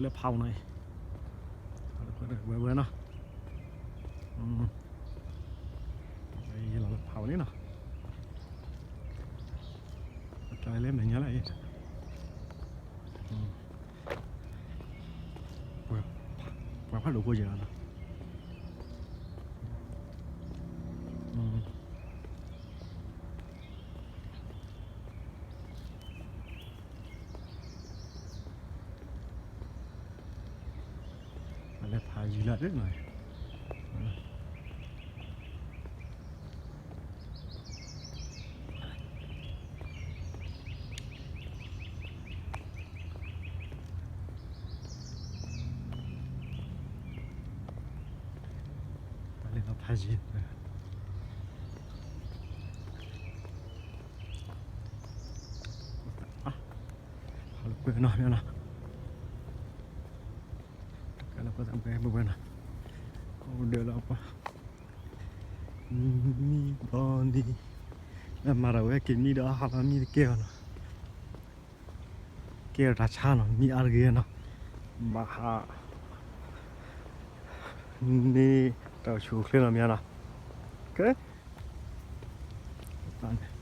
လၢဖးအီၤနီၤအံၤ, ဝဲဝဲနီၤ, ယလီၤလၢဖးအီၤန့ၣ်နီၤ, အတၢ်လဲၤမဲာ်ညါလၢအံၤ, ပှၤဖးဒိၣ်ဖိယဲၢ်နီၤ, လဲၤဖးယံၤလၢဒ်နီၤ, တၢ်လဲၤလီၤဖးယံၤ, ဖးလီၤကွဲနီၤ, ကဲလၢပှၤသးပှဲၤပှဲၤနီၤ, အိၣ်ဒီးလီၤပှၤ, မံဘီနံၤ, မၤဒီးဝဲက့ၤမံဒီးဟးလီၤမံတကဲအီၤနီၤ, ကဲထီၣ်တၢ်ဆါနီၤ, မံအါတဂ့ၤနီၤ, ဘၣ်ဟး န့ၢ်တၢ်အိၣ်ဆူၣ်အိၣ်ချ့နီၤမ့ၢ်နီၤ, ကဲ, တၢ်န့ၣ်